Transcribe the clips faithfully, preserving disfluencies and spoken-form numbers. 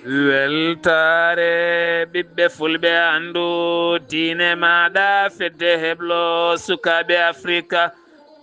Weltaare ɓiɓɓe fulɓe, anndu diine maaɗa, fedde heblo sukaaɓe Afrika.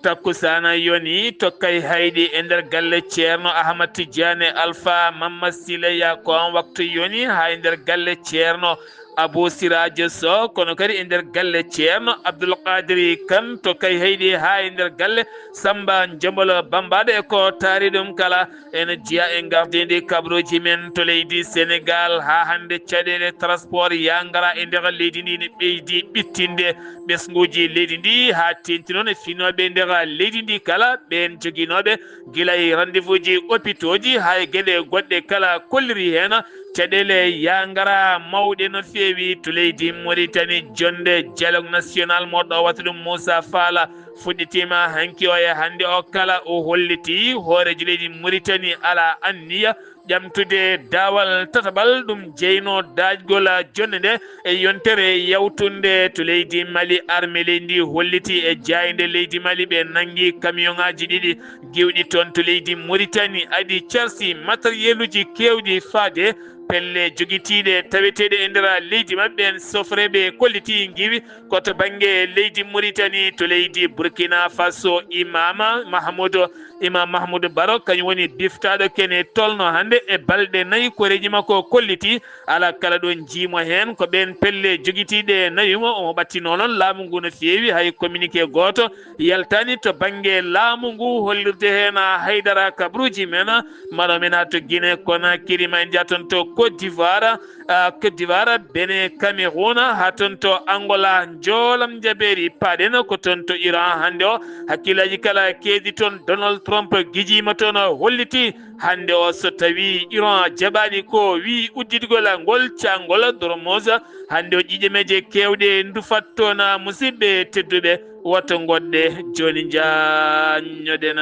Takkusaana yoni tokkay hayɗi e nder galle Ceerno Ahmad Tijjaane Alfa Mamma Sile Yakon, waktu yoni haa e nder galle Ceerno Abu Siraajo Soh, kono kadi e nder galle Ceerno Abdul Qadiri Kan tokkay hayɗi haa e nder galle Samba Jombolo Bambaɗo e ko taari ɗum kala. Ene jeyaa e ngardiindi kabaruuji men to leydi Senegaal. Haa hannde caɗeele transport yaa ngara e nder leydi ndi ne ɓeydi ɓittinde ɓesnguuji leydi ndi, haa teeŋti noon e finooɓe nder leydi ndi kala, ɓeen joginooɓe gila e rendez-vous ji hôpitaux ji haa e geɗe goɗɗe kala kolliri heen. Caɗeele yaa ngara mawɗe no feewi to leydi Mauritanie. Jonnde Dialogue National mo ɗoowata ɗum Moussa Fall fuɗɗitiima hanki o e hannde o kala. O holliti hooreejo leydi Mauritanie alaa anniya ƴamtude daawal tataɓal ɗum jeynoo daajgol jonnde nde e yontere yawtunde to leydi Mali. Armée leydi ndi holliti e jaaynde leydi Mali ɓe nanngi kamiyoŋaaji ɗiɗi giwɗi toon to leydi Mauritanie, adi carsi matériel uji keewɗi faade pelle jogitiiɗe taweteeɗe e nder leydi maɓɓe. En sofreeɓe kolliti ngiwi ko to bannge leydi Mauritanie, to leydi Burkina Faso. Imama Mahmoud, Imam Mahmoud Baro, kañum woni biftaaɗo kene tolno hannde e balɗe nayi, koreeji makko kolliti alaa kala ɗo njiimo heen. Ko ɓeen pelle jogitiiɗe nawi mo, omo ɓattinoo noon laamu ngu no feewi, hay communiqué gooto yaltaani to bannge laamu ngu hollirde heen haydara. Kabaruuji men, maro men haa to Guinée Conakry, ma en njaha toon to Côte d'Ivoire, ah, Côte d'Ivoire, Benin, Cameroun, haa toon to Angola, njoolam njabeeri paaɗen ko toon to Iran. Hannde o, hakkillaaji kala keedi toon, Donald Trump gijiima toon, holliti hannde o so tawii Iran jaɓaani ko wii udditgol ngol caangol Hormuz, hannde o ƴiƴemeeje keewɗe ndufat toon. Musidɓe tedduɓe, woto ngoɗɗe jooni, njaanñoɗen.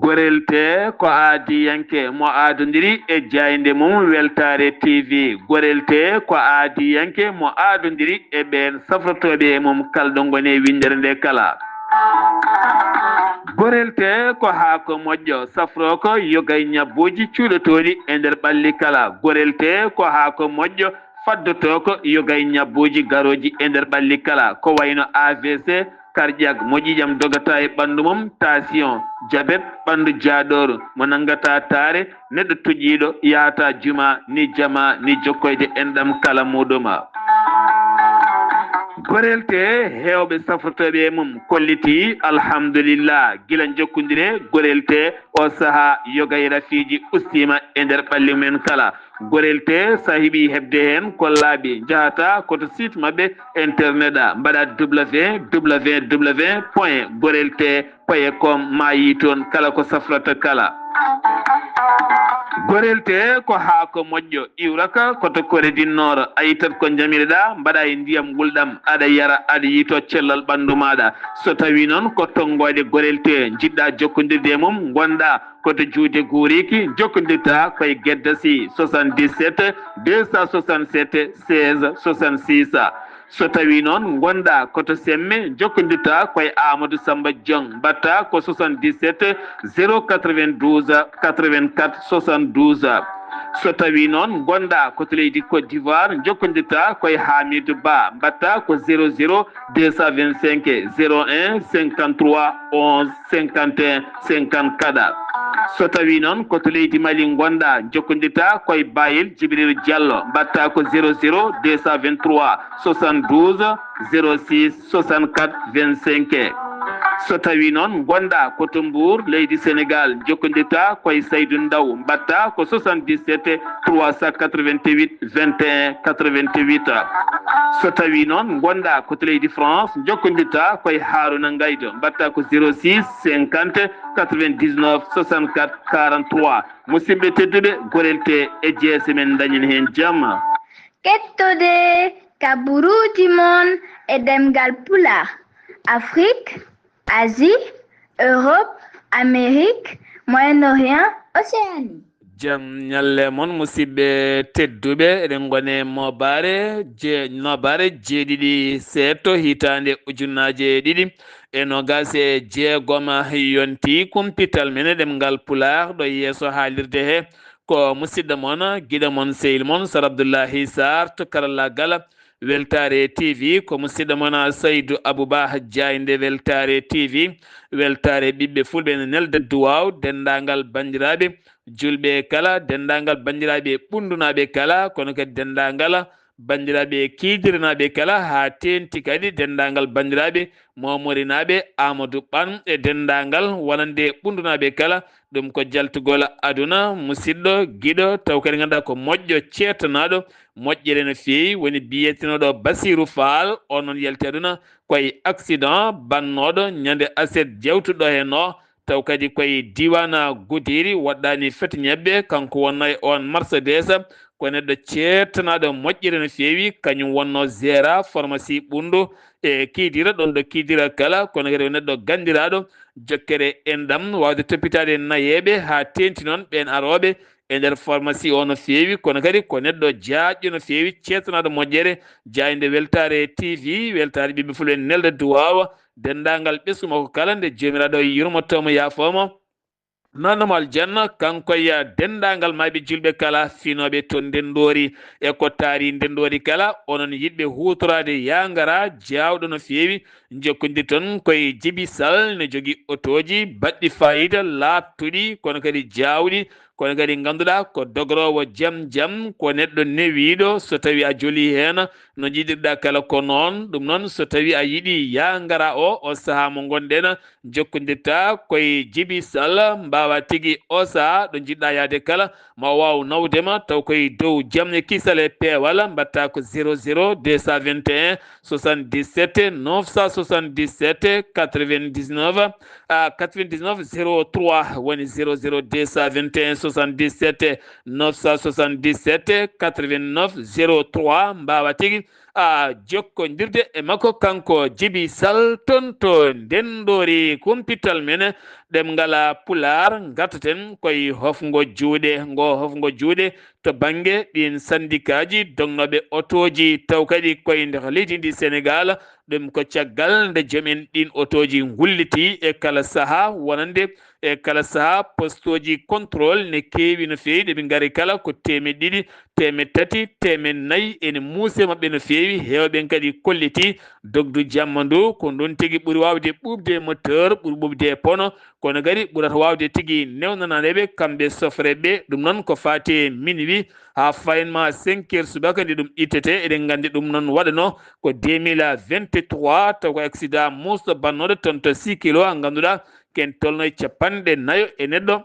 Gorel Tee ko aadiyanke mo aadondiri e jaaynde mum Weltaare T V. Gorel Tee ko aadiyanke mo aadondiri e ɓeen safrotooɓe e mum kala ɗo ngoni e winndere nde kala. Gorel Tee ko haako moƴƴo, safroo ko yoga e ñabbuuji cuuɗotooɗi e nder ɓalli kala. Gorel Tee ko haako moƴƴo, faddotoo ko yoga e ñabbuuji garooji e nder ɓalli kala, ko wayno A V C, cardiaque, mo ƴiiƴam dogata e ɓanndu mum, tension, jabet, ɓanndu jaaɗooru, mo nanngata taare, neɗɗo toƴiiɗo, yahata juma, ni jama, ni jokkoyde enɗam kala muuɗum. Gorel Tee, heewɓe safrotooɓe e mum kolliti, alhamdulillah, gila jokkondire Gorel Tee, o sahaa yoga e rafiiji ustiima e nder ɓalli mumen kala. Gorel Tee, so a heɓii heɓde heen ko laaɓi, njahata ko to site maɓɓe internet a, mbaɗa W W W point gorel tee point com, ma yii toon kala ko safrata kala. Gorel Tee ko haako moƴƴo, iwraka ko to Corée du Nord, a ittat ko njamiriɗaa, mbaɗa e ndiyam ngulɗam, aɗa yara, aɗa yiytoo cellal ɓanndu maaɗa. So tawii noon ko tonngooɗe Gorel Tee njiɗɗaa jokkondirde e mum, ngonɗaa ko to juuɗe guuriiki, jokkondirta ko e Gedda Sy, soixante-dix-sept deux cent soixante-sept seize soixante-six. So tawii noon ngonɗaa ko to Semme, jokkondirta ko e Amadou Samba Dieng, mbaɗta ko soixante-dix-sept zéro quatre-vingt-douze quatre-vingt-quatre soixante-douze. So tawii noon ngonɗaa ko to leydi Côte d'Ivoire, jokkondirta ko e Hamidou Ba, mbaɗta ko zéro zéro deux cent vingt-cinq zéro un cinquante-trois onze cinquante et un cinquante-quatre. So tawii noon ko to leydi Mali ngonɗaa, jokkondirta ko e Bayel Djibril Diallo, mbaɗta ko zéro zéro deux cent vingt-trois soixante-douze zéro six soixante-quatre vingt-cinq. So tawii noon ngonɗaa ko to Mbour, leydi Senegaal, jokkondirta ko e Saydou Ndaw, mbaɗta ko soixante-dix-sept trois cent quatre-vingt-huit vingt et un quatre-vingt-huit. So tawii noon ngonɗaa ko to leydi France, jokkondirta ko e Harouna Ngaydo, mbaɗta ko zéro six cinquante quatre-vingt-dix-neuf soixante-quatre quarante-trois. Musidɓe tedduɓe, Gorel Tee e jeese men, dañen heen jam. Kettude Kaburuuji mon e ɗemngal Pulaar, Afrik, Asie, Europe, Amérique, Moyen-Orient, Océanie. Jam ñalle mon, musidɓe tedduɓe. Eɗen ngoni e mooɓaare je-, nooɓaare jeeɗiɗi seeɗto hitaande ujunaaje ɗiɗi e noogaas e jeegom. Yonti kumpital men e ɗemngal Pulaar ɗo yeeso haalirde he. Ko musidɗo mon, giɗo mon, sehil mon, Sar Abdullahi Sarr to karallaagal Weltaare T V. Ko musidɗo mon, Saydu Abuba Jaaynde, Weltaare T V. Weltaare ɓiɓɓe fulɓe ene nelda duwaaw denndaangal banndiraaɓe julɓe kala, denndaangal banndiraaɓe ɓunndunaaɓe kala, kono kadi denndaangal banndiraaɓe kiidiranaaɓe kala, haa teeŋti kadi denndaangal banndiraaɓe moomorinaaɓe Aamadu Ɓan e denndaangal wonande ɓunndunaaɓe kala. Ɗum ko jaltugol aduna, musidɗo, giɗo, taw kadi ngannduɗaa ko moƴƴo, ceertanaaɗo, moƴƴere no feewi, woni biyetenooɗo Basiiru Faal, on noon yalti aduna ko e accident bannooɗo ñande aset jewtuɗo heen o, taw kadi ko e diiwaan Gudiri, waɗɗaani feti ñebbe, kanko wonnoo e oon Mercedes, ko neɗɗo ceertanaaɗo moƴƴere no feewi, kañum wonnoo gérant pharmacie Ɓunndu e Kidira, ɗoon ɗo Kidira kala, kono kadi ko neɗɗo ganndiraaɗo jokkere enɗam, waawde toppitaade nayeeɓe haa teeŋti noon ɓeen arooɓe e nder pharmacie o no feewi, kono kadi ko neɗɗo jaajɗo no feewi, ceertanaaɗo moƴƴere, jaaynde Weltaare T V, Weltaare ɓiɓɓe fulɓe nelda duwaawa, denndaangal ɓesngu makko kala, nde Joomiraaɗo yurmotoo mo, yaafoo mo, naatnoo mo aljanna, kanko e denndaangal maayɓe julɓe kala, finooɓe to Ndenndoori e ko taari Ndenndoori kala, onon yiɗɓe huutoraade Yaa Ngaraa, jaawɗo no feewi, njokkondir toon ko e Jibi Sal, ne jogii otooji baɗɗi faayiida, laaɓtuɗi, kono kadi jaawɗi, kono kadi ngannduɗaa ko dogoroowo jam jam, ko neɗɗo newiiɗo, so tawii a jolii heen, no njiɗirɗaa kala ko noon. Ɗum noon, so tawii a yiɗii Yaa Ngaraa o, o sahaa mo ngonɗen, njokkondirtaa ko e Jibi Sal, mbaawaa tigi o sahaa ɗo njiɗɗaa yahde kala, ma o waaw nawde ma, taw ko e dow jam e kisal e peewal, mbaɗtaa ko zéro zéro deux cent vingt et un soixante-dix-sept neuf cent soixante-dix-sept quatre-vingt-dix-neuf, a, quatre-vingt-dix-neuf zéro trois, woni zéro zéro deux cent vingt et un soixante-dix-sept neuf cent soixante-dix-sept quatre-vingt-neuf zéro trois, mbaawaa tigi a jokkondirde e makko, kanko Jibi Sal, toon to Ndenndoori. Kumpital men ɗemngal Pulaar, ngartaten ko e hofngo juuɗe. Ngo hofngo juuɗe to bannge ɗiin sandikaaji dognooɓe otooji, taw kadi ko e nder leydi ndi Senegaal. Ɗum ko caggal nde joom en ɗiin otooji ngullitii e kala sahaa, wonande e kala sahaa, postooji contrôle ne keewi no feewi, ɗe ɓe ngari kala ko teemeɗɗe ɗiɗi, teemeɗɗe tati, teemeɗɗe nayi, ene muuse maɓɓe no feewi. Heewɓe en kadi kollitii dogdu jamma ndu, ko ndun tigi ɓuri waawde ɓuuɓde e moteur, ɓuri ɓuuɓde e pono, kono kadi ɓurata waawde tigi newnanaade ɓe, kamɓe sofreeɓe ɓe. Ɗum noon ko faati e minuit haa fayin ma cinq heures subaka nde ɗum ittete. Eɗen nganndi ɗum noon waɗanoo ko deux mille vingt-trois, taw ko accident muusɗo bannooɗo toon to Sikilo, ngannduɗaa ken tolno e capanɗe nayo e neɗɗo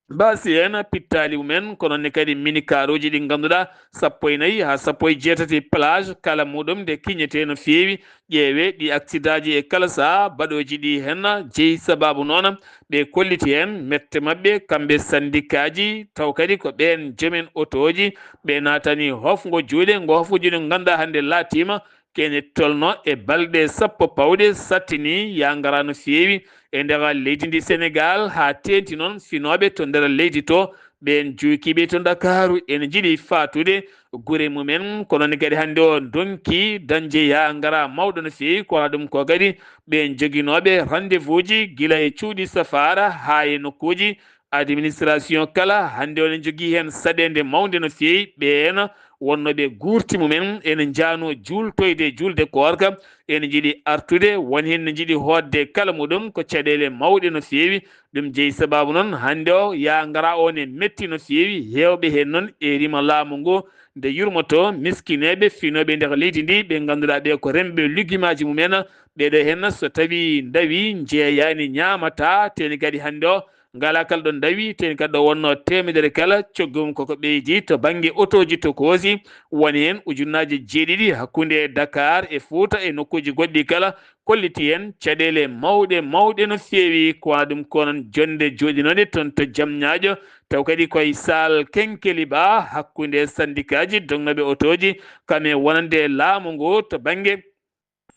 mbaasi heen pittaali mumen, ko noon ne kadi minikaruuji ɗi ngannduɗaa sappo e nayi haa sappo e jeetati plage kala muɗum nde kiñetee no feewi. Ƴeewee ɗi aksidaaji e kala sahaa baɗooji ɗi heen jeyi sabaabu noon. Ɓe kolliti heen mette maɓɓe, kamɓe sandikaaji, taw kadi ko ɓeen joom en otooji, ɓe naatani hofngo juuɗe, ngo hofngo juuɗe ngo ngannduɗaa hannde laatiima kene tolno e balɗe sappo pawɗe, sattini, yaa ngaraa no feewi e nder leydi ndi Senegaal, haa teeŋti noon finooɓe to nder leydi to, ɓeen juukiiɓe to Ndakaaru ene njiɗi faatude gure mumen. Ko noon kadi hannde o ndonki dañde yaa ngaraa mawɗo no feewi, ko wonaa ɗum ko kadi ɓeen joginooɓe rendez-vous ji gila e cuuɗi safaara haa e nokkuuji administration kala. Hannde o ene jogii heen saɗeende mawnde no feewi, ɓeen wonnooɓe guurti mumen ene njaanoo juultoyde juulde koorka, ene njiɗi artude, won heen ne njiɗi hootde kala muɗum, ko caɗeele mawɗe no feewi. Ɗum jeyi sabaabu noon hannde o yaa ngaraa o ne metti no feewi, heewɓe heen noon e rima laamu ngu nde yurmotoo miskineeɓe finooɓe e nder leydi ndi, ɓe ngannduɗaa ɓe ko remɓe lugimaaji mumen. Ɓeeɗo heen so tawii ndawii njeeyaani ñaamataa, teeni kadi hannde o ngalaa kala ɗo ndawii, teeni kadi ɗo wonnoo teemedere kala, coggu mum koko ɓeydii to bannge otooji tokoosi, woni heen ujunnaaje jeeɗiɗi hakkunde Dakar e Fuuta e nokkuuji goɗɗi kala, kolliti heen caɗeele mawɗe mawɗe no feewi, ko wonaa ɗum ko noon jonnde jooɗinoonde toon to Jamñaajo, Taw kadi koye salle Kenkeliba hakkunde sandikaaji dognooɓe otooji, kam e wonande laamu ngu to bannge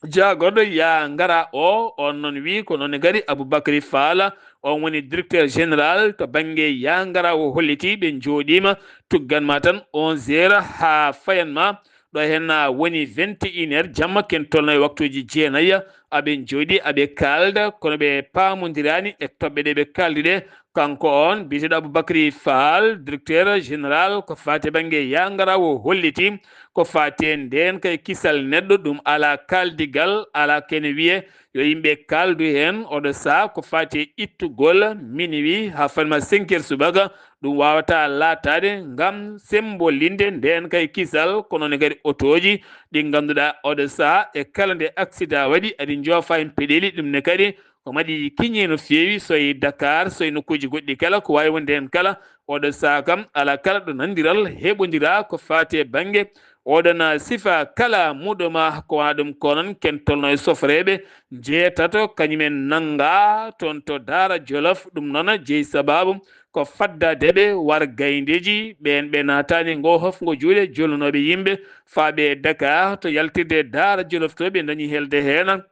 jaagorɗo yaa ngara o, on noon wi ko noon ne kadi Aboubacry Fall, on woni directeur général to bannge yaa ngara o holliti ɓe njooɗiima tuggan ma tan onze heures haa fayan ma. Ɗo heen woni vingt et une heures jamma ken tolno e waktuuji jeenayi, aɓe njooɗi aɓe kaalda kono ɓe paamondiraani e toɓɓe ɗe ɓe kaaldi ɗe. Kanko on biyeteeɗo Aboubacry Fall, directeur général ko faati bannge yaa ngara o holliti ko faati e ndeen kay kisal neɗɗo ɗum alaa kaaldigal, alaa kene wiye yo yimɓe kaaldu heen. Oɗo saha ko faati e ittugol minuit haa fanma cinq heures subaka, ɗum waawata laataade ngam semmbolinde ndeen kay kisal. Kono ne kadi otooji ɗi ngannduɗaa oɗo saha e kala nde accident waɗi aɗi njoofa heen peɗeeli, ɗum ne kadi ko maɗi kiñi no feewi, so e Dakar, so e nokkuuji goɗɗi kala, ko waawi wonde heen kala. Oɗo saha kam alaa kala ɗo nanndiral heɓondiraa ko faati e bannge oɗon sifa kala muɗoma. Ko wona ɗum ko noon ken tolno e sofreeɓe njeetato kañumen nannga toon to Daara Jolof. Ɗum noon jeyi sabaabu ko faddaade ɓe war gayndeeji ɓeen ɓe naataani ngo hofngo juuɗe jolnooɓe yimɓe faaɓe e Dakar to yaltirde Daara Jolof to ɓe ndañi helde heen.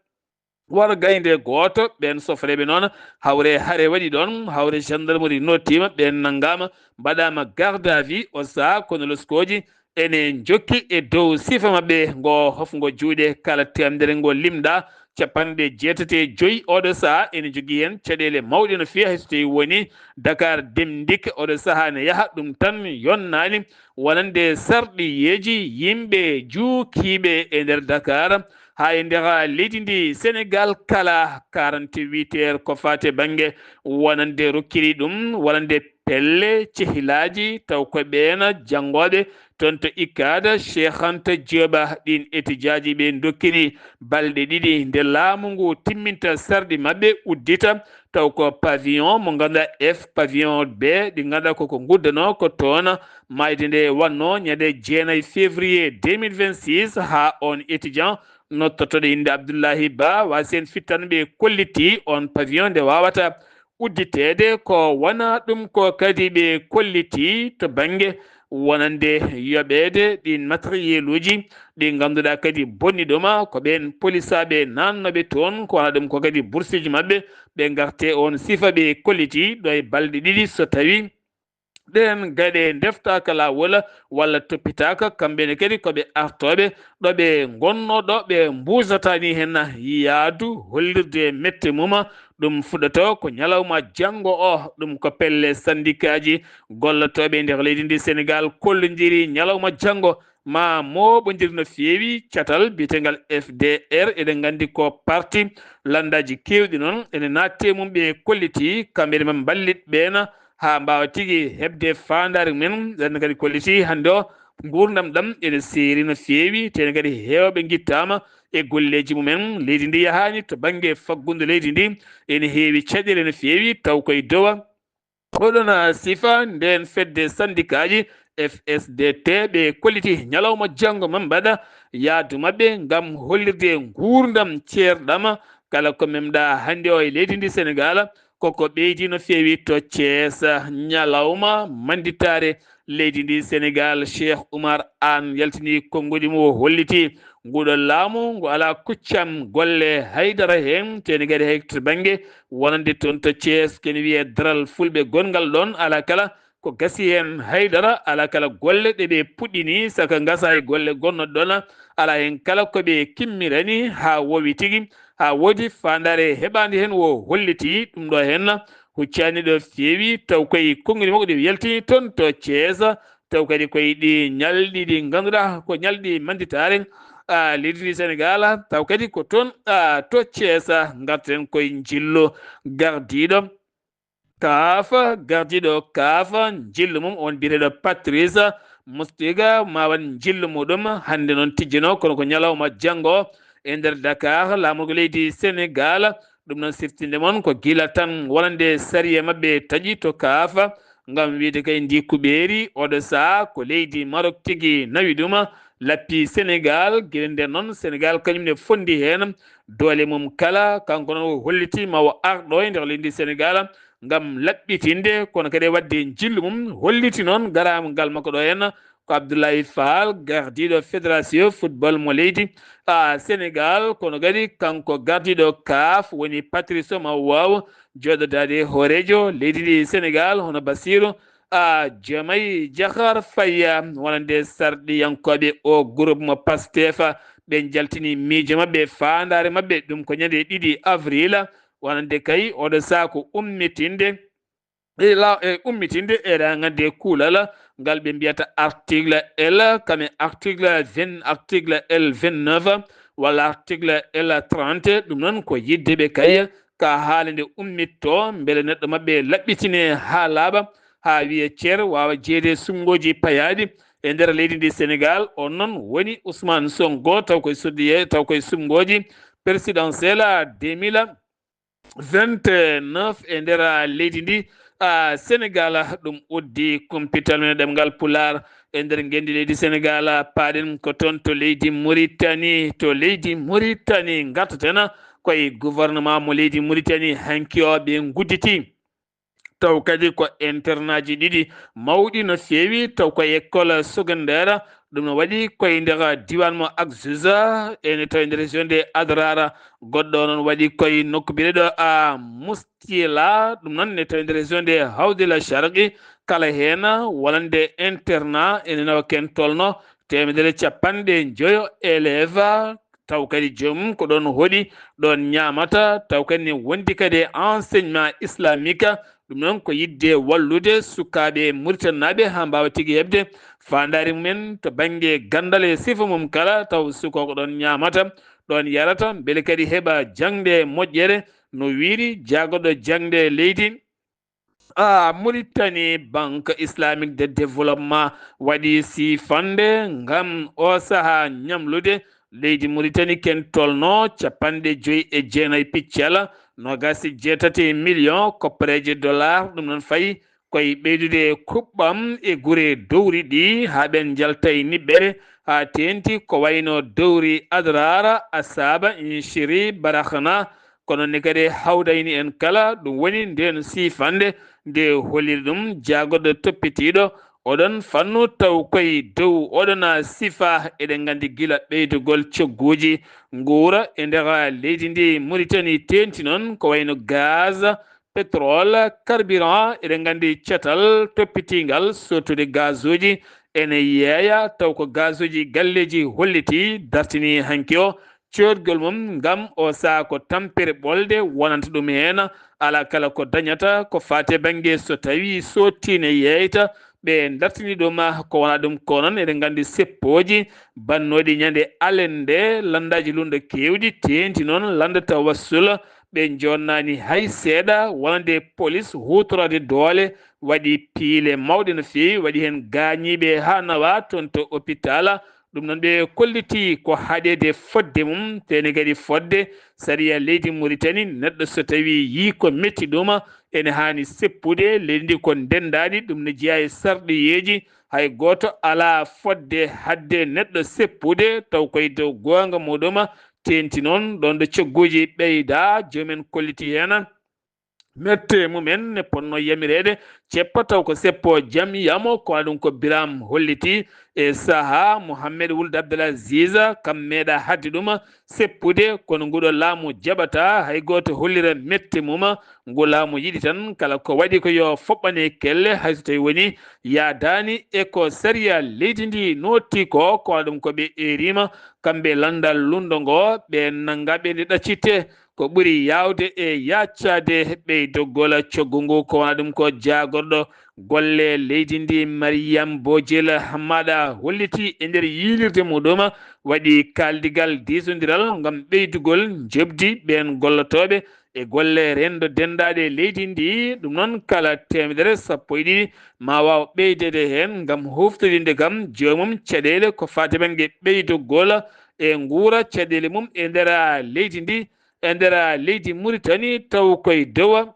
War gaynde gooto ɓeen sofreeɓe noon hawre hare waɗi ɗoon, hawre gendarmerie nottiima, ɓeen nanngaama mbaɗaama garde à vue. O saha kono loskooji ene njokki e dow sifa maɓɓe ngo hofngo juuɗe kala teemedere ngo limɗa capanɗe jeetati e joyi. Oɗo saha ene jogii heen caɗeele mawɗe no feewi, hay so tawii woni Dakar Dem Dikk oɗo saha ne yaha, ɗum tan yonnaani wonande sarɗiyeeji yimɓe juukiiɓe e nder Dakar haa e nder leydi ndi Senegal kala quarante-huit heures ko faati e bannge wonande rokkiri ɗum wonande pelle cehilaaji taw ko ɓeen janngooɓe toon to ICAD Cheikh Anta Diop. Ɗiin etijaaji ɓe ndokkiri balɗe ɗiɗi nde laamu ngu timminta sarɗi maɓɓe uddita taw ko pavillon mo ngannduɗaa F pavillon B ɗi ngannduɗaa koko nguddanoo ko toon. Maayde nde wannoo ñande jeenayi février deux mille vingt-six haa on étudiant nottotoɗo innde Abdullahi Ba waasi heen fittan ɓe kolliti on pavillon nde waawata udditeede ko wona ɗum ko kadi ɓe kolliti to bannge wonande yoɓeede ɗiin matériel uji ɗi ngannduɗaa kadi bonni ɗuma ko ɓeen polisaaɓe naannooɓe toon ko wona ɗum ko kadi bursiiji maɓɓe ɓe ngarte on sifa ɓe kolliti ɗo e balɗe ɗiɗi so tawi ɗeen gaɗe ndeftaaka laawol walla toppitaaka, kamɓe ne kadi ko ɓe artooɓe ɗo ɓe ngonnoo ɗo ɓe mbuusataani heen yaadu hollirde mette mum. Ɗum fuɗɗoto ko ñalawma janngo o, ɗum ko pelle sandikaaji gollotooɓe e nder leydi ndi Senegal kollondiri ñalawma janngo ma mooɓondir no feewi catal biyetengal F D R. Eɗen nganndi ko parti lanndaaji keewɗi noon ene naatte mum ɓe kolliti kamɓe ne maa mballit ɓeen haa mbaawa tigi heɓde faandaare mumen. Ɗen kadi kolliti hannde o nguurndam ɗam ene seeri no feewi, tene kadi heewɓe ngittaama e golleeji mumen. Leydi ndi yahaani to bannge faggudu leydi ndi ene heewi caɗeele no feewi taw koye dowa. Oɗon sifa ndeen fedde sandikaaji F S D T ɓe kolliti ñalawma janngo ma mbaɗa yaadu maɓɓe ngam hollirde nguurndam ceerɗam kala ko memɗa hannde o e leydi ndi Senegal. Koko ɓeydi no feewi to Thiès ñalawma mannditaare leydi ndi Senegal. Cheikh Oumar Anne yaltini konngudi mum o holliti nguɗo laamu ngu alaa kuccam golle haydara heen, teni kadi hay to bannge wonande toon to Thiès kene wiyee daral fulɓe gonngal ɗoon alaa kala ko gasi heen haydara, alaa kala golle ɗe ɓe puɗɗini saka ngasa e golle gonnoɗe ɗoon alaa heen kala ko ɓe kimmirani haa woowi tigi, haa woodi faandaare heɓaande heen wo holliti ɗum ɗo heen huccani ɗo feewi taw koye konngudi makko ɗi yaltini toon to Thiès. Taw kadi koye ɗi ñalɗi ɗi ngannduɗaa ko ñalɗi mannditaare a leydi ndi Senegal, taw kadi ko toon a to Thiès. Ngarten koye njillo gardiiɗo kaafa, gardiiɗo kaafa njillo mum on biyeteeɗo Patrice Mostiga ma waɗ njillo muɗum hannde noon tijjino kono ko ñalawma janngo e nder Dakar laamorgo leydi Senegal. Ɗum noon siftinde mon ko gila tan wonande sariya maɓɓe taƴi to kaafa ngam wiyde kay ndi kuɓeeri oɗo saha ko leydi Marok tigi nawi ɗuma lappi Senegal. Gila nden noon Senegal kañum ne fondi heen doole mum kala. Kanko noon o holliti ma o arɗo e nder leydi Senegal ngam laɓɓitinde, kono kadi e waɗde njillu mum, holliti noon garamgal makko ɗo henna ko Abdoulaye Fall, gardiiɗo Fédération Football mo leydi, a, Sénégal, kono kadi kanko gardiiɗo CAF woni Patrice Mawaw, jooɗodaade hooreejo leydi ndi Sénégal, hono Bassirou, a, Diomaye Diakhar Faye, wonande sarɗiyankooɓe o groupe mo Pastef, ɓe njaltini miijo maɓɓe, faandaare maɓɓe, ɗum ko ñande ɗiɗi avril, wonande kay oɗo saha ko ummitinde, e la-, e ummitinde e raŋande kuulal ngal ɓe mbiyata article L, kam e article vingt, article L vingt-neuf, walla article L trente, ɗum noon ko yidde ɓe kay ka haala nde ummitto, mbele neɗɗo maɓɓe laɓɓitine haa laaɓa, haa wiye cer, waawa jeeyde e suɓngooji payaaɗi e nder leydi ndi Sénégal. On noon woni Ousmane Sonko, taw koye suddiye, taw koye suɓngooji présidentielle deux mille vingt-neuf e nder leydi ndi, a, Sénégal. Ɗum uddi kumpital men e ɗemngal Pulaar e nder ngenndi leydi Sénégal. Paaɗen ko toon to leydi Mauritanie, to leydi Mauritanie ngartaten koye gouvernement mo leydi Mauritanie. Hanki o ɓe ngudditi taw kadi ko internatji ɗiɗi mawɗi no feewi, taw ko école secondaire. Ɗum no waɗi koye nder diiwaan mo Agzouza, ene tawi nder région de Adrar. Goɗɗo noon waɗi koye nokku biyeteeɗo a Mustila, ɗum noon ne tawi nder région de Hawdila Sharqi. Kala heen wonande internat ene nawa ken tolno teemedere capanɗe njoyo élève, taw kadi joomum ko ɗoon hoɗi, ɗoon ñaamata, taw kadi ne wondi kadi e enseignement islamique. Ɗum noon ko yidde wallude sukaaɓe Mauritanie naaɓe haa mbaawa tigi heɓde faandaare mumen to bannge ganndal e sifa mum kala, taw suka ko ɗoon ñaamata, ɗoon yarata, mbele kadi heɓa jaŋde moƴƴere no wiiri. Jaagorɗo jaŋde leydi, a, Mauritanie, Banque Islamique de Développement waɗi siifande ngam o saha ñamlude leydi Mauritanie ken tolno capanɗe joyi e jeenayi piccal noogaas e jeetati million koppareeje dollar. Ɗum noon fayi koye ɓeydude kuɓɓam e gure dowri ɗi haa ɓeen njalta e niɓɓere, haa teenti ko wayno dowri Adrara, Asaba, Inchiri, Barakhna. Kono ne kadi hawdayni en kala, ɗum woni ndeen siifande nde holliri ɗum jaagorɗo toppitiiɗo oɗon fannu, taw koye dow oɗon sifa. Eɗen nganndi gila ɓeydugol cogguuji nguura e nder leydi ndi Mauritanie teenti noon ko wayno gaz, pétrole, carburant. Eɗen nganndi catal toppitiingal sottude gazuuji ene yeeya, taw ko gazuuji galleeji holliti dartini hanki o coodgol mum ngam o saha ko tampere ɓolde wonanta ɗum heen. Alaa kala ko dañata ko faati e bannge so tawii sottiine yeeyta, ɓe dartini ɗum ko wona ɗum. Ko noon eɗen nganndi seppooji bannooɗi ñande alende lanndaaji lundo keewɗi teenti noon lannda tawassul, ɓe jonnani hay seeɗa, wonande police huutoraade doole waɗi piile mawɗe no feewi, waɗi heen gaañiiɓe haa nawa toon to hôpital. Ɗum noon ɓe kolliti ko haɗeede fodde mum, tene kadi fodde sariya leydi Mauritanie, neɗɗo so tawii yii ko metti ɗum, ene haani seppude. Leydi ndi ko ndenndaani, ɗum no jeyaa e sarɗiyeeji, hay gooto alaa fodde hadde neɗɗo seppude, taw koye dow goonga muɗum teenti noon. Ɗoon ɗo cogguuji ɓeyda, joomen kolliti heen mette mumen ne potno yamireede ceppa taw ko seppo jam yamo, ko waɗum ko Biram holliti e saha Mohammed Wuld Abdelaziz, kam meeɗa hadde ɗum seppude, kono nguɗo laamu jaɓata hay gooto hollira mette mum. Ngu laamu yiɗi tan kala ko waɗi ko yo foɓɓane kelle, hay so tawi woni yaadaani e ko sariya leydi ndi notti ko, ko waɗum ko ɓe erima kamɓe lanndal lundo ngo, ɓe nannga ɓe nde ɗaccitte. Ko ɓuri yaawde e yaaccaade ɓeydogol coggu ngu ko wona ɗum ko jaagorɗo golle leydi ndi Mariam Bojel Hamada holliti e nder yiilirde muɗum waɗi kaaldigal diisondiral ngam ɓeydugol njoɓdi ɓeen gollotooɓe e golle renndo denndaaɗe leydi ndi. Ɗum noon kala teemedere sappo e ɗiɗi ma waaw ɓeydeede heen ngam huftodinde kam joomum caɗeele ko faati bannge ɓeydugol e nguura caɗeele mum e nder leydi ndi, e nder leydi Mauritanie, taw koye dow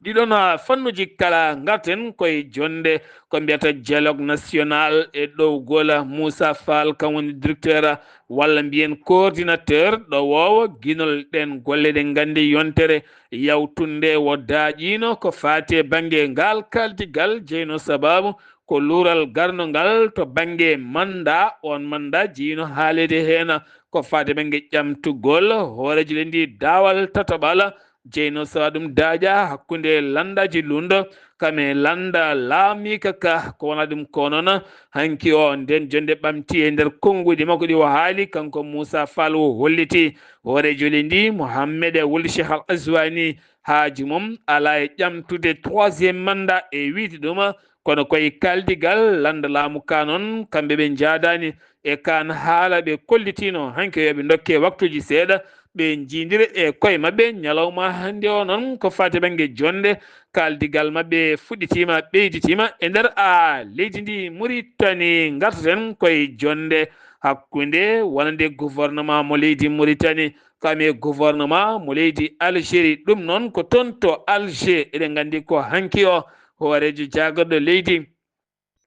Ɗiɗon fannuji kala ngarten koye jonde ko mbiyata dialogue national e ɗowgol. Moussa Fall kam woni directeur walla mbiyen coordinateur ɗo woowo ginol ɗen golle ɗe nganndi yontere yawtunde wo daaƴiino ko faati e bannge ngal kaldigal jeyno sababu ko luural garno ngal to bannge mannda. On mannda jiyino haalede heen ko faati e bannge ƴamtugol hooreejo leydi daawal tataɓal jeyno sawa ɗum daaƴa hakkunde lanndaji lundo kam e lannda laamiika ka ko wona ɗum ko noon. Hanki o nden jonde ɓamti e nder konnguɗi makko ɗi o haali kanko Moussa Fall o holliti hooreejo leydi ndi Mohammed Wuld Cheikh Al Aswani haaju mum ala e ƴamtude troisième mandat e wiide ɗum kono koye kaldigal lannda laamu ka noon kamɓe ɓe njaadaani e kaan haala ɓe kollitiino hanki yo ɓe ndokke waktuuji seeɗa ɓe njiidira e koye maɓɓe ñalawma hannde o noon ko faati bannge jonde kaldigal maɓɓe fuɗɗitiima ɓeyditiima e nder a leydi ndi Muritani ngartaten koye jonde hakkunde wonande gouvernement mo leydi Muritani kam e gouvernement mo leydi Algérie. Ɗum noon ko toon to Alger eɗen nganndi ko hanki o hooreejo jaagorɗo leydi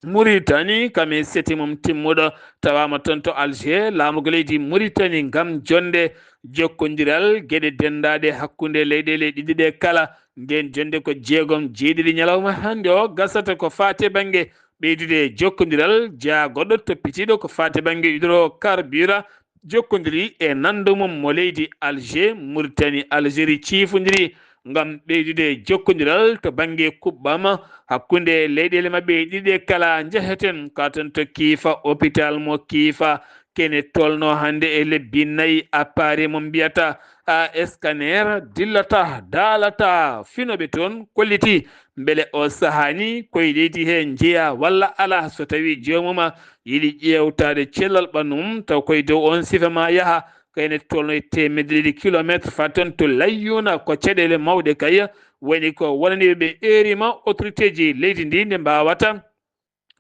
Muritani kam e seti mum timmuɗo tawaama toon to Alger laamugo leydi Muritani ngam jonde jokkondiral geɗe denndaɗe hakkunde leyɗeele ɗiɗi ɗe kala. Nden jonde ko jeegom jeeɗiɗi ñalawma hannde o gasata ko faati e bannge ɓeydude jokkondiral jaagoɗo toppitiiɗo ko faati e bannge hydrocarbure jokkondiri e nanndo mum mo leydi Alger, Muritani, Algérie ciifondiri ngam ɓeydude jokkondiral to bannge kuɓɓam hakkunde leyɗeele maɓɓe ɗiɗi ɗe kala. Njeheten ka toon to Kiifa, hôpital mo Kiifa, kene tolno hannde e lebbi nayi, appareil mo mbiyata a scanner dillata, daalata finooɓe toon kolliti mbele o sahaani koye leydi he njeya walla alaa so tawii joomum yiɗi ƴeewtaade cellal ɓanndu mum taw koye dow oon sifa ma yaha. Kayne tolno e teemedde ɗiɗi kilometre faa toon to Layyuna ko caɗeele mawɗe kay woni ko wonaniɓe ɓe eerima autorité ji leydi ndi nde mbaawata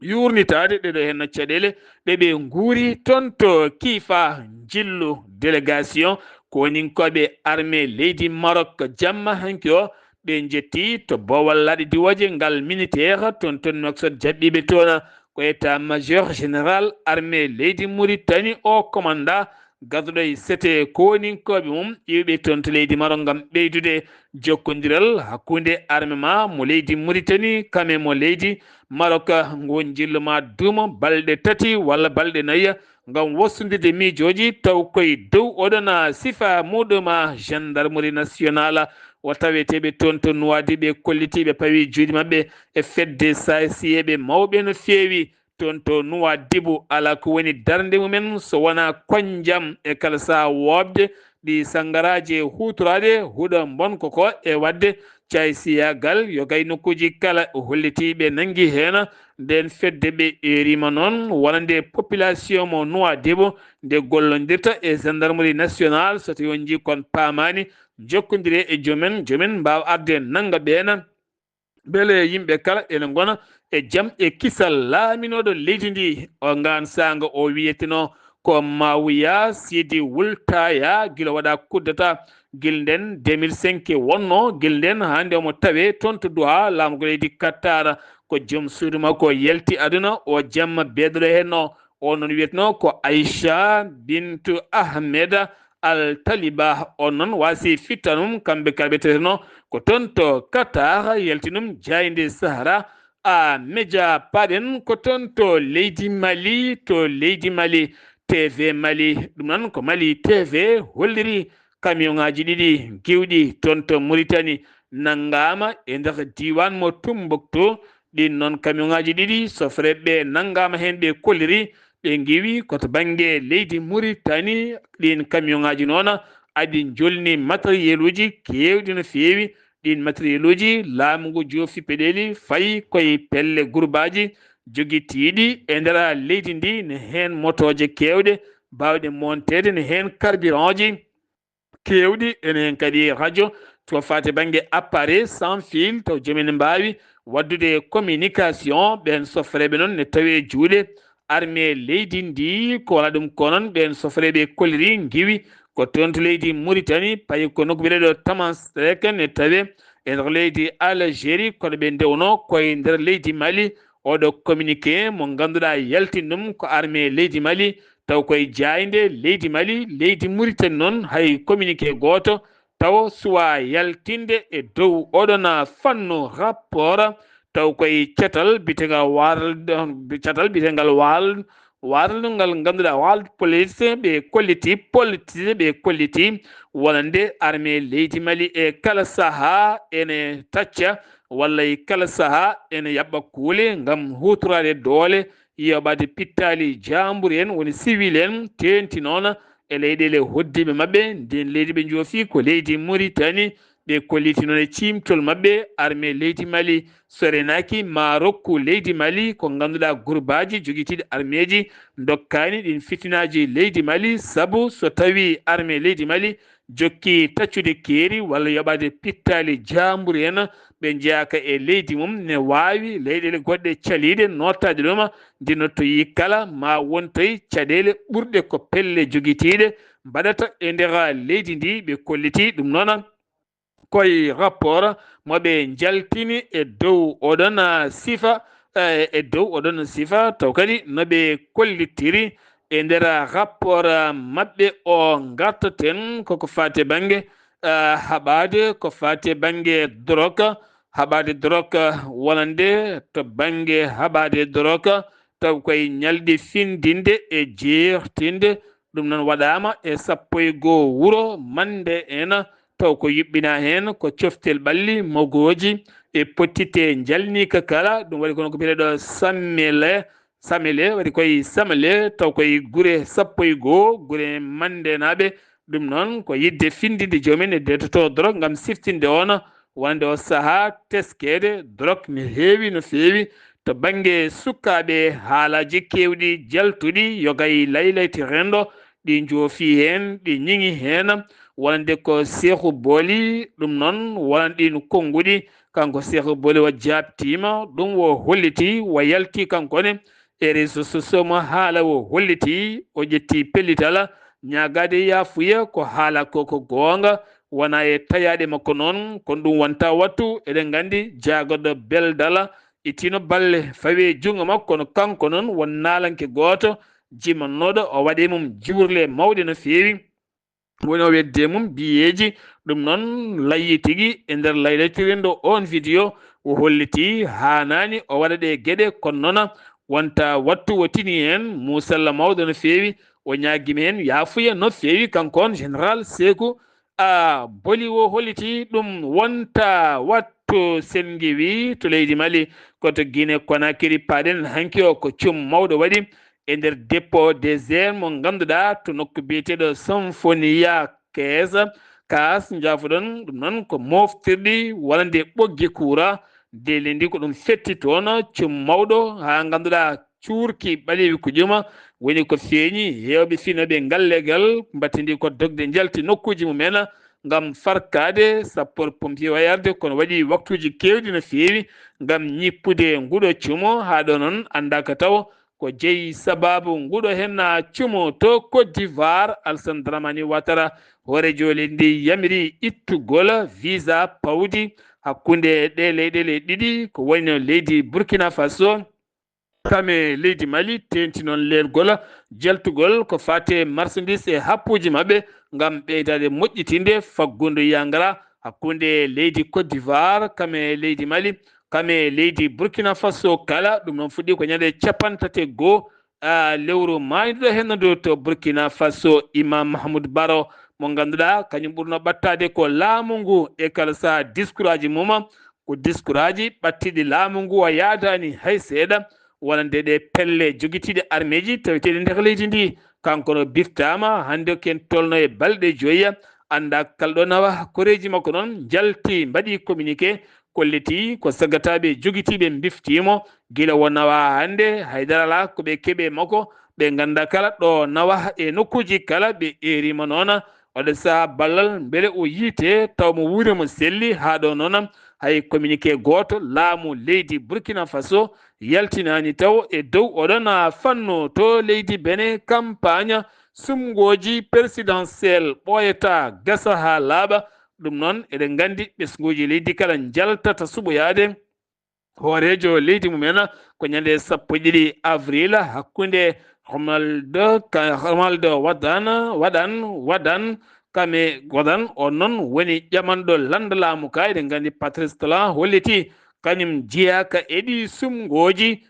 yuurnitaade ɗeɗo henno caɗeele ɗe ɓe nguuri toon to Kiifa. Njillu délégation koninkooɓe armée leydi Maroc jamma hanki o ɓe njetti to boowal laaɗe diwooje ngal militaire toon toon Nouakchott jaɓɓiiɓe toon ko état major général armée leydi Muritani o commanda garduɗo e sete koninkooɓe mum iwɓe toon to leydi Maroc ngam ɓeydude jokkondiral hakkunde arme ma mo leydi Muritani kame mo leydi Maroc. Ngun jillu ma duuma balɗe tati walla balɗe nayi ngam wostondirde miijooji taw koye dow oɗon sifa muɗum gendarmerie nationale o taweteeɓe toon to Nuwaadi ɓe kollitiiɓe pawi juuɗe maɓɓe e fedde saasiyeeɓe mawɓe no feewi toon to Nuwaadibu alaa ko woni darnde mumen so wonaa koñjam e kala sahaa woopde ɗi sanngaraaji e huutoraade huɗo mbonko ko e waɗde caay siyaagal yo gay nokkuuji kala o holliti ɓe nanngi heen. Ndeen fedde ɓe eeriima noon wonande population mo Nuwaadibu nde gollondirta e gendarmerie nationale so tawii on njii kon paamaani jokkondire e joomen joomen mbaawa arde nannga ɓeen. Mbele yimɓe kala ene ngona e jam e kisal laaminooɗo leydi ndi o ngaan saanga o wiyetenoo ko Mawuya Sidi Wultaya gila waɗa kuddata gil nden deux mille cinq wonno gil nden hannde omo tawe toon to Duha laamugo leydi Qatar ko joom suudu makko yalti aduna o jamma beedoɗo henno o noon wiyetno ko Aisha bintu Ahmed Al Taliba on noon waasi fittanum kamɓe kala ɓe taweteno ko toon to Qatar yaltinum jaaynde Sahara a meja paɗen ko toon to leydi Mali to leydi Mali T V Mali ɗum noon ko Mali T V holliri camion ngaji ɗiɗi giwɗi toon to Mauritanie nangama e nder diwan mo Tumbuktu. Ɗin noon camion ngaji ɗiɗi sofreɓe nangama heen ɓe kolliri ɓe ngiwi ko to bannge leydi Mauritanie. Ɗin camion ngaji noon aɗi njolni matériel uji keewɗi no feewi. Ɗin matériel uji laamu ngu joofi peɗeli fayi koye pelle gurbaji jogitiiɗi e nder leydi ndi ne heen motooje keewɗe baawɗe monteede ne heen carburant ji keewɗi ene heen kadi radio to faati bannge appareil sans fil taw joom ene mbaawi waɗdude communication ɓeen sofreeɓe noon ne tawi e juuɗe armée leydi ndi ko wala ɗum ko noon ɓeen sofreeɓe kolliri ngiwi ko toon to leydi Mauritanie payi ko nokku biyeteeɗo Tamanserek ne tawe e nder leydi Algérie, kono ɓe ndewnoo koye nder leydi Mali. Oɗo communiqué mo ngannduɗaa yaltini ɗum ko armée leydi Mali, taw koye jaaynde leydi Mali, leydi Mauritanie noon, hay communiqué gooto taw suwaa yaltinde e dow oɗon fannu rapport, taw koye catal bitengal waal, catal bitengal waal, warlungal ngannduɗaa World Police, ɓe kolliti, police ɓe kolliti wonande armée leydi Mali e kala sahaa ene tacca walla e kala sahaa ene yaɓɓa kuule ngam huutoraade doole, yoɓaade pittaali jaambur en, woni civil en, teeŋti noon e leyɗeele hoɗdiiɓe maɓɓe. Ndin leydi ɓe njoofi ko leydi Mauritanie, ɓe kolliti noon e ciimtol maɓɓe, armée leydi Mali sorenaaki maa rokku leydi Mali ko ngannduɗaa gurbaaji jogitiiɗi armeeji ndokkaani ɗin fitinaaji leydi Mali, sabu so tawii armée leydi Mali jokki taccude keeri walla yoɓaade pittaali jaambur en, ɓe njeyaaka e leydi mum, ne waawi leyɗeele goɗɗe caliiɗe nootaade ɗum, ndinottoyi kala maa wontoy caɗeele ɓurɗe ko pelle jogitiiɗe mbaɗata e nder leydi ndi, ɓe kolliti ɗum noon. Koye rapport mo ɓe njaltini e dow oɗon, ah, sifa, eh, e dow oɗon sifa, taw kadi no ɓe kollitiri e nder rapport, ah, maɓɓe o ngartaten koko faati e bannge, ah, haɓaade ko faati e bannge drogue, haɓaade drogue wonande to bannge haɓaade drogue, taw koye ñalɗi findinde e jeertinde. Ɗum noon waɗaama e sappo e goo wuro Mande en, taw ko yuɓɓinaa heen ko coftel ɓalli mogooji e pottitte njalniika kala. Ɗum waɗi kono ko biyeteeɗo Samele, Samele, waɗi koye Samele, taw koye gure sappo e goo, gure Mandenaaɓe. Ɗum noon ko yiɗde findinde joomum en e detoto drogue ngam siftinde on wonande o sahaa teskeede drogue ne heewi no feewi to bannge sukaaɓe, haalaaji keewɗi jaltuɗi, yoga e laylayti renndo, ɗi njoofi heen, ɗi ñiŋi heen, wonande ko Seeku Booli, ɗum noon wonande ɗi no konnguɗi, kanko Seeku Booli o jaabtiima, ɗum o holliti, o yalti kanko ne e réseaux sociaux mo haala o holliti, o ƴetti pellital, ñaagaade yaafuya ko haala ko ko goonga, wonaa e tayaaɗe makko noon, kono ɗum wonta wattu, eɗen nganndi jaagoɗo beldal, ittino balle fawi e junngo makko, kono kanko noon won naalanke gooto jimannooɗo, o waɗi mum juurle mawɗe no feewi. Woni o weddi e mum biyeeji, ɗum noon layyi tigi e nder laylatirinde oon vidéo, o holliti haanaani o waɗa ɗe geɗe, kono noon wonta wattu o tini heen, muusalla mawɗo no feewi, o ñaagima heen yaafuya no feewi, kanko on Général Seeku, a, Booli o holliti ɗum wonta wattu senngiwi to leydi Mali, ko to Guinée Conakry paaɗen hanki o, ko cum mawɗo waɗi e nder dépôt des armes mo ngannduɗaa to nokku biyeteeɗo Sonfonia Kees, Kaas, njaafoɗon, ɗum noon ko moftirɗi wonande ɓoggi kuura, delendi ko ɗum fetti toon, cum mawɗo haa ngannduɗaa cuurki ɓaleewi ko ƴuma, woni ko feeñi heewɓe finooɓe ngal legal mbattindi ko dogde njalti nokkuuji mumen ngam farkaade sapeur pompier o yarde, kono waɗi waktuuji keewɗi no feewi ngam ñippude nguɗo cumo, haa ɗo noon anndaaka taw ko jeyi sabaabu nguɗo heen cumo to Côte d'Ivoire. Alassane Dramane Ouattara, hooreejo leydi ndi, yamiri ittugol visa pawdi hakkunde ɗee leyɗeele ɗiɗi, ko wayno leydi Burkina Faso, kam e leydi Mali, teeŋti noon leelgol jaltugol ko faati e marchandise e happuuji maɓɓe ngam ɓeydaade moƴƴitinde faggundu yangara hakkunde leydi Côte d'Ivoire, kam e leydi Mali, kam e leydi Burkina Faso kala. Ɗum noon fuɗɗi ko ñande capanɗe tati e goo, ah, lewru maayduɗo heen ndu to Burkina Faso. Imam Mahmoud Baro mo ngannduɗaa kañum ɓurno ɓattaade ko laamu ngu e kala saha diskuraaji mum, ko diskuraaji ɓattiɗi laamu ngu, o yaadaani hay seeɗa. Wonande ɗe pelle jogitiiɗe armeeji taweteeɗe nder leydi ndi, kanko no biftaama hannde ko en tolno e balɗe joyi. Annda kala ɗo nawa koreeji makko noon njalti mbaɗi communiqué kolliti ko sagataaɓe jogitiiɓe mbiftiimo gila o nawa hannde, haydara alaa ko ɓe keɓe makko, ɓe ngannda kala ɗo nawa e nokkuuji kala, ɓe eeriima noon. Oɗo saha ballal mbele o yiite taw mo wuure mo selli. Haa ɗo noon hay communiqué gooto laamu leydi Burkina Faso yaltinaani taw e dow oɗon fannu. To leydi Benin, campagne sumngooji présidentielle ɓooyata gasa haa laaɓa. Ɗum noon, eɗen nganndi ɓesnguuji leydi kala njaltata suɓoyaade hooreejo leydi mumen ko ñande sappo e ɗiɗi avril, hakkunde Romuald, ka-, Romuald Wadan, Wadan, Wadan, kame Wadan, on noon woni ƴamanɗo lannda laamu ka. Eɗen nganndi Patrice Talon holliti kañum jeyaaka e ɗi sumngooji.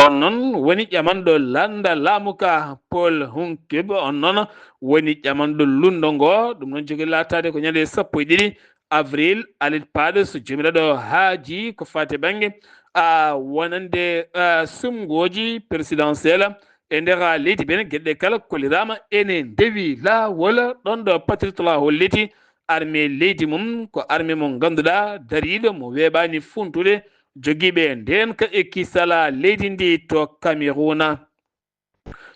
On noon woni ƴamanɗo lannda laamu ka. Paul Hunkib, on noon woni ƴamanɗo lunndo ngo. Ɗum noon jogii laataade ko ñande sappo e ɗiɗi avril, alet paaɗo, so Joomiraaɗo haaji, ko faati e bannge, a, wonande, a, sumngooji présidentielle e nder leydi Benin. Geɗe ɗe kala kolliraama ene ndewi laawol. Ɗon ɗo Patrice Talon holliti armée leydi mum ko armée mo ngannduɗaa dariiɗo, mo weeɓaani funtude, jogiiɓe ndeenka e kisala leydi ndi to Cameroun.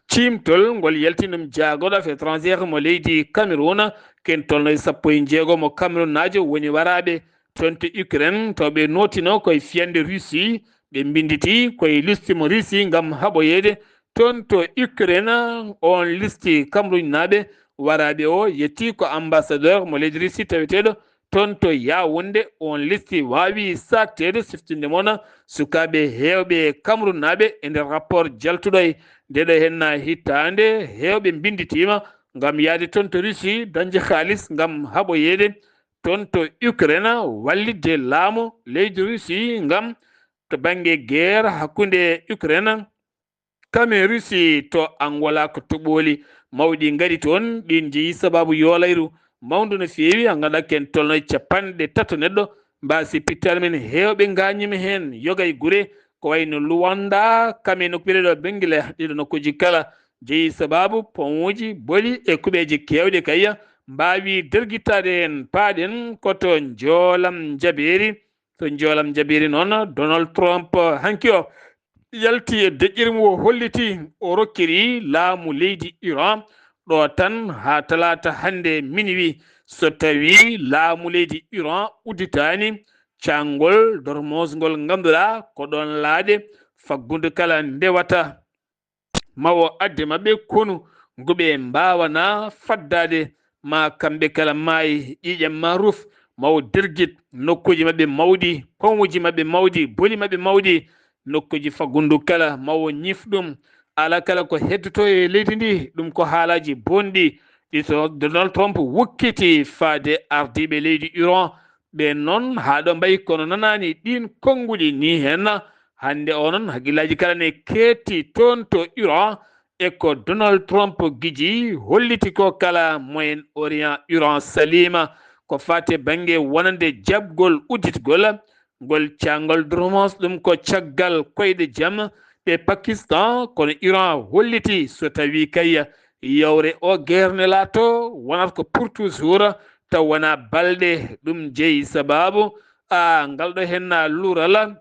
Ciimtol ngol yalti ɗum jaagorɗo affaires étrangères mo leydi Cameroun, ken tolno e sappo e jeego mo Camerounaajo woni waraaɓe toon to Ukraine, to ɓe nootino koye fiyande Russie, ɓe mbinnditi koye listi mo Russie ngam haɓoyeede toon to Ukraine. On listi Camerounaaɓe waraaɓe o yetti ko ambassadeur mo leydi Russie taweteeɗo toon to Yaoundé. On listi waawi saakteede siftinde mona sukaaɓe heewɓe Camerounaaɓe e nder rapport jaltuɗo e ndeɗo henna hitaande. Heewɓe mbinnditiima ngam yahde toon to Russie dañde kaalis ngam haɓoyeede toon to Ukraine, wallitde laamu leydi Russie ngam to bannge guerre hakkunde Ukraine kame Russie to Angola. Ko toɓooli mawɗi ngari toon, ɗin jeyi sababu yoolayru mawndu no feewi, haa ngannduɗaa ken tolno e capanɗe tato neɗɗo mbaasi pittaali men, heewɓe ngaañiima heen, yoga e gure ko wayno Luanda, kame nokkuure ɗo Bengila, ɗiɗo nokkuuji kala jeyi sababu poŋuuji, boli e kuɓeeje keewɗe kayya mbaawi dergitaade heen. Paaɗen ko to njoolam njabeeri. To njoolam njabeeri noon, Donald Trump hanki o yalti e deƴƴere mum, o holliti o rokkiri laamu leydi Iran ɗo tan haa talaata hannde minuit. So tawii laamu leydi Iran udditaani caangol dormosngol ngannduɗaa ko ɗoon laaɗe faggudu kala ndewata, ma o adde maɓɓe konu ngu ɓe mbaawana faddaade, ma kamɓe kala maayi ƴiiƴam ma ruf, ma o dergit nokkuuji maɓɓe mawɗi, poŋuuji maɓɓe mawɗi, boli maɓɓe mawɗi, nokkuuji faggudu kala, ma o ñif ɗum. Ala kala ko heddoto e leydi ndi, ɗum ko haalaaji bonɗi ɗi to Donald Trump wukkiti faade ardiiɓe leydi Iran. Ɓeen noon, haa ɗo mbayi kono nanaani ɗiin konnguɗi nii heen. Hannde o noon, hakkillaaji kala ne keetti toon to Iran e ko Donald Trump giji holliti ko kala Moyen Orient, Iran saliima. Ko faati e bannge wonande jaɓgol udditgol ngol caangol dormos, ɗum ko caggal koyɗe jam ɗe Pakistan, kono Iran holliti so tawii kayya yawre o guerre ne laato wonata ko pour toujours, taw wonaa balɗe. Ɗum jeyi sababu, a, ngal ɗo henna luural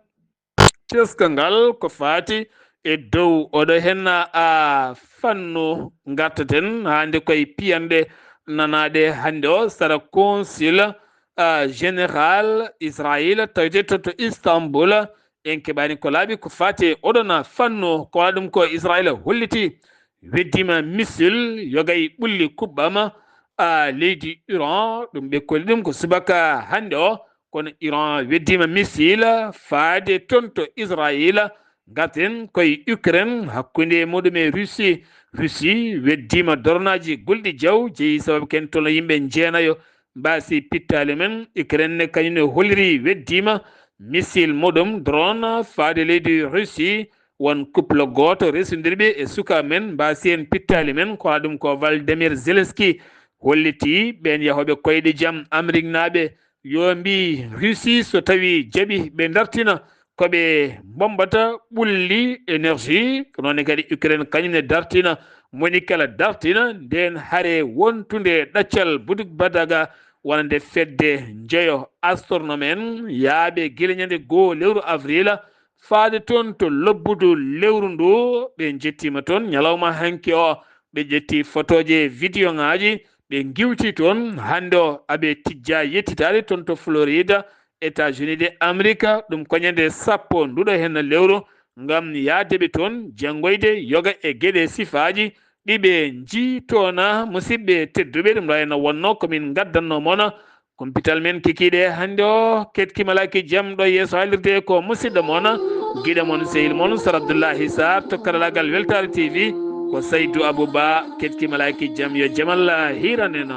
teska ngal ko faati e dow oɗo henna, a, fannu. Ngartaten hannde koye piyanɗe nanaaɗe hannde o sara consul, a, général Israël tawete to, to Istanbul. En keɓaani ko laaɓi ko faati e oɗon fannu, ko waɗa ɗum ko Israël holliti weddiima missile yoga e ɓulli kuɓɓama, a, leydi Iran. Ɗum ɓe kolli ɗum ko subaka hannde o, kono Iran weddiima missile faade toon to Israël. Ngarten koye Ukraine, hakkunde muɗum e Russie. Russie weddiima dornaaji gulɗi jaw, jeyi sababu ken tolno yimɓe jeenayo mbaasi pittaali men. Ukraine ne kañum ne holliri weddiima missile muɗum drone faade leydi Russie. Won couple gooto resondirɓe e suka men mbaasi en pittaali men, ko waɗa ɗum ko Vladimir Zelensky holliti ɓeen yahooɓe koyɗe jam Ameriknaaɓe yo mbi Russie so tawii jaɓi ɓe dartina ko ɓe mbombata ɓulli énergie. Ko noon kadi Ukraine kañum ne dartina, moni kala dartina ndeen hare wontunde ɗaccal buduk badaga wonande fedde njeyo astronome en yaaɓe gila ñande goo lewru avril faade toon to lobbudu lewru ndu. Ɓe njettiima toon ñalawma hanki o, ɓe ƴetti fotooje, vidéo ŋaaji, ɓe ngiwti toon. Hannde o aɓe tijja yettitaade toon to Florida, États-Unis de Amerika, ɗum ko ñande sappo nduɗo henna lewru, ngam yahde ɓe toon janngoyde yoga e geɗe sifaaji ɗi ɓe njii toona. Musidɓe tedduɓe, ɗum ɗo henna wonnoo ko min ngaddanno mona Kumpital men kikiiɗe hannde o, ketki malaaki jam ɗo yeeso haalirde ko musidɗo mon, giɗo mon, sehil mon, Sar Abdullahi Sarr to karalaagal Weltaare T V, ko Saydu Abou Ba, ketki malaaki jam, yo jam Allah hiiran en.